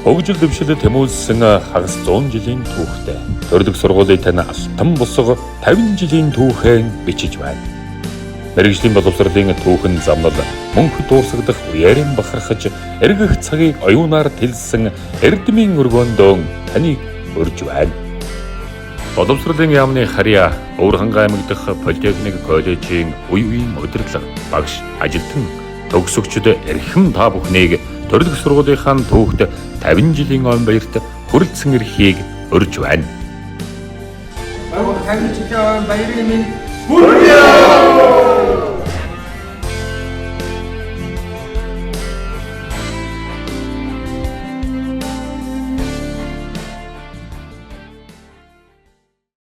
Хөгжил дэвшил тэмүүлсэн хагас 100 жилийн түүхтэй. Төрлөх сургуулийн тань алтан бусга 50 жилийн түүхэн бичиж байна. Мэргэжлийн боловсролын түүхэн замнал мөнх дуусгадах үеэрэн бахархаж эргэх цагийг оюунаар тэлсэн эрдмийн өргөөндөө таныг урьж байна. Боловсролын яамны харьяа Өвөрхангай аймаг дахь политехник коллежийн үе үеийн удирдлага, багш, ажилтан, төгсөгчд эрхэм та бүхнийг төрлөх сургуулийнхаа түүхт 50 жилийн ойн баярт хүрэлцэн ирэхийг урьж байна. 50 жилийн ойн баярын минь хүргье!